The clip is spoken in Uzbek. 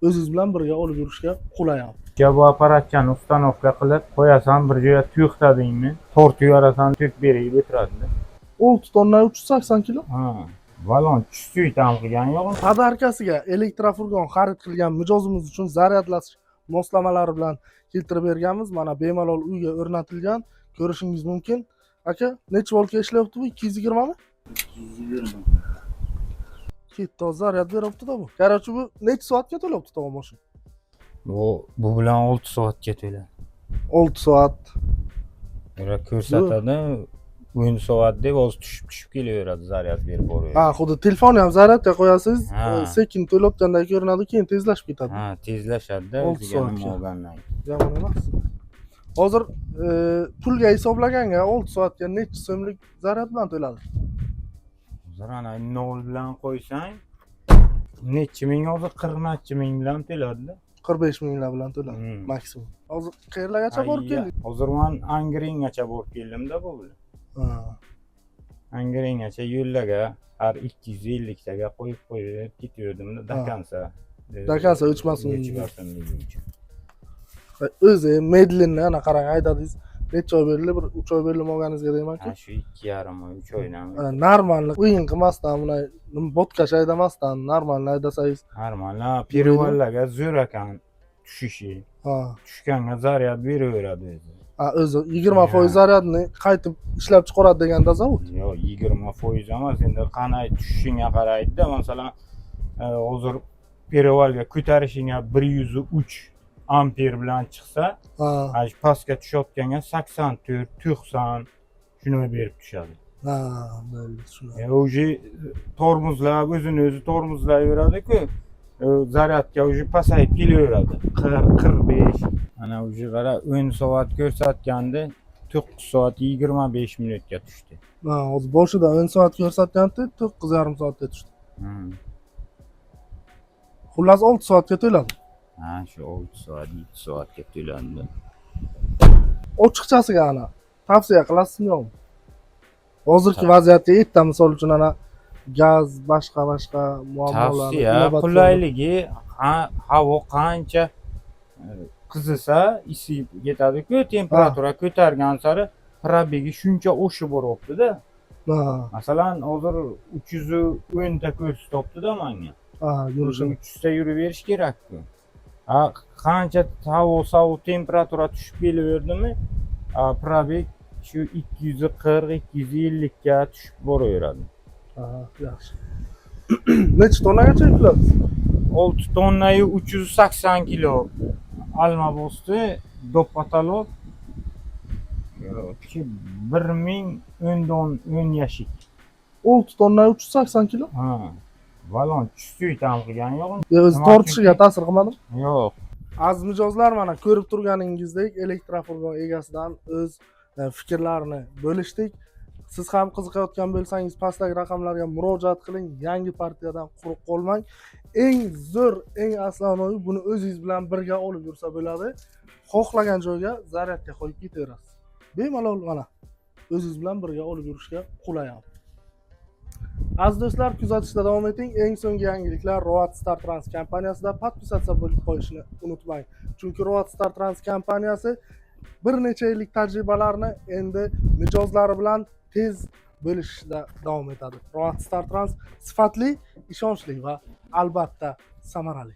O'zingiz bilan birga olib yurishga qulay ham. Ya, bu apparatchani установка qilib qo'yasan, bir joyga to'xtadingmi, tortib yuborasan, tok berib o'tiradi. 6 tonna 380 kilo. Ha, balon tushdi, tam qilgani yo'q. Подарка siga elektrofurgon xarid qilgan mijozimiz uchun zaryadlash moslamalari bilan keltirib berganmiz. Mana, bemalol uyga o'rnatilgan, ko'rishingiz mumkin. Aka, necha voltga ishlayapti bu? 220 mi? 220. Ketdi, zaryad beryapti-da bu. Короче, bu necha soatga to'layapti, tog'a, mashina? Bu bilan 6 soatga to'ladi. 6 soat. Ular ko'rsatadi 10 soat deb, hozir tushib tushib kelaveradi, zaryad berib boraveradi. Ha, xuddi telefonni ham zaryadga qo'yasiz, Ha. Sekin to'layotgandek ko'rinadi, keyin tezlashib ketadi. Ha, tezlashadida 6 o'ziga nima soatga. olgandan keyin. Yomon emas. Hozir pulga hisoblaganga 6 soatga necha so'mlik zaryad bilan to'ladi? Hozir ana nol bilan qo'ysang, necha ming, hozir 40 necha ming bilan to'ladida. 45 minglar bilan to'ladi maksimum. Hozir qayerlargacha borib keldik? Hozir man Angrengacha borib keldimda bu bilan. Angrengacha yo'llarga har 250 taga qo'yib qo'yib ketaverdimda до конца. До конца o'chmasin. O'chmasin deguncha. O'zi медленно, ana qarang, haydadingiz. Necha oy berildi? Bir 3 oy berilib olganingizga deymanku. Ha, shu 2,5 oy, 3 oydan. Ana, нормально o'yin qilmasdan, bunday nima, botkash haydamasdan нормально haydasangiz. Нормально, перевал larga zo'r ekan tushishi. Tushganga zaryad beraveradi o'zi. Ha, o'zi 20% zaryadni qaytib ishlab chiqaradi deganda zavod. Yo'q, 20% emas, endi qanday tushishingga qaraydida. Masalan, hozir перевал ga ko'tarishingga 103 amper bilan chiqsa, ana shu pastga tushayotganga 84, 90 shuni berib tushadi. Ha, bo'ldi, tushunarli. Уже tormozlab, o'zini o'zi tormozlayveradi-ku, zaryadka уже pasayib kelaveradi, 40, 45. Ana, уже qara, 10 soat ko'rsatgandi, 9 soat 25 minutga tushdi. Ha, hozir boshida 10 soat ko'rsatgandi, 9,5 soatga tushdi. Xullas, 6 soatga to'ladi. Ha, shu 6 soat, 7 soatga to'landi. Ochiqchasiga, ana, tavsiya qilasizmi, yo'qmi? Hozirgi vaziyatga erta, misol uchun, ana, gaz, boshqa boshqa muammolar. Tavsiya, qulayligi, havo qancha qizisa, isib ketadi-ku, temperatura ko'targan sari пробег i shuncha oshib boryapti-da. Masalan, hozir 310 ta ko'rsatyapti-da manga. Ha, yurishini. 300 ta yuraverish kerak-ku. Ha, qancha havo sovuq, temperatura tushib kelaverdimi, пробег shu 240, 250 ga tushib boraveradi. Ha, yaxshi. Necha tonnagacha yukladingiz? 6 tonnayu 380 kilo alma bosdi, до потолок. Короче, 1010 don 10 yashik. 6 tonna 380 kilo. Ha. Balon tushdi, tam qilgani yo'q. Yo, o'zi Nima tortishiga ta'sir qilmadimi? Yo'q. Aziz mijozlar, mana, ko'rib turganingizdek, elektrofurgon egasidan o'z fikrlarini bo'lishdik. Siz ham qiziqayotgan bo'lsangiz, pastdagi raqamlarga murojaat qiling, yangi partiyadan quruq qolmang. Eng zo'r, eng основной, buni o'zingiz bilan birga olib yursa bo'ladi. Xohlagan joyga zaryadga qo'yib ketaverasiz bemalol. Mana, o'zingiz bilan birga olib yurishga qulay ham. Aziz do'stlar, kuzatishda davom eting. Eng so'nggi yangiliklar Rovat Star Trans kompaniyasida. Подписаться bo'lib qo'yishni unutmang, chunki Rovat Star Trans kompaniyasi bir necha yillik tajribalarni endi mijozlari bilan tez bo'lishishda davom etadi. Rovat Star Trans: sifatli, ishonchli va albatta samarali.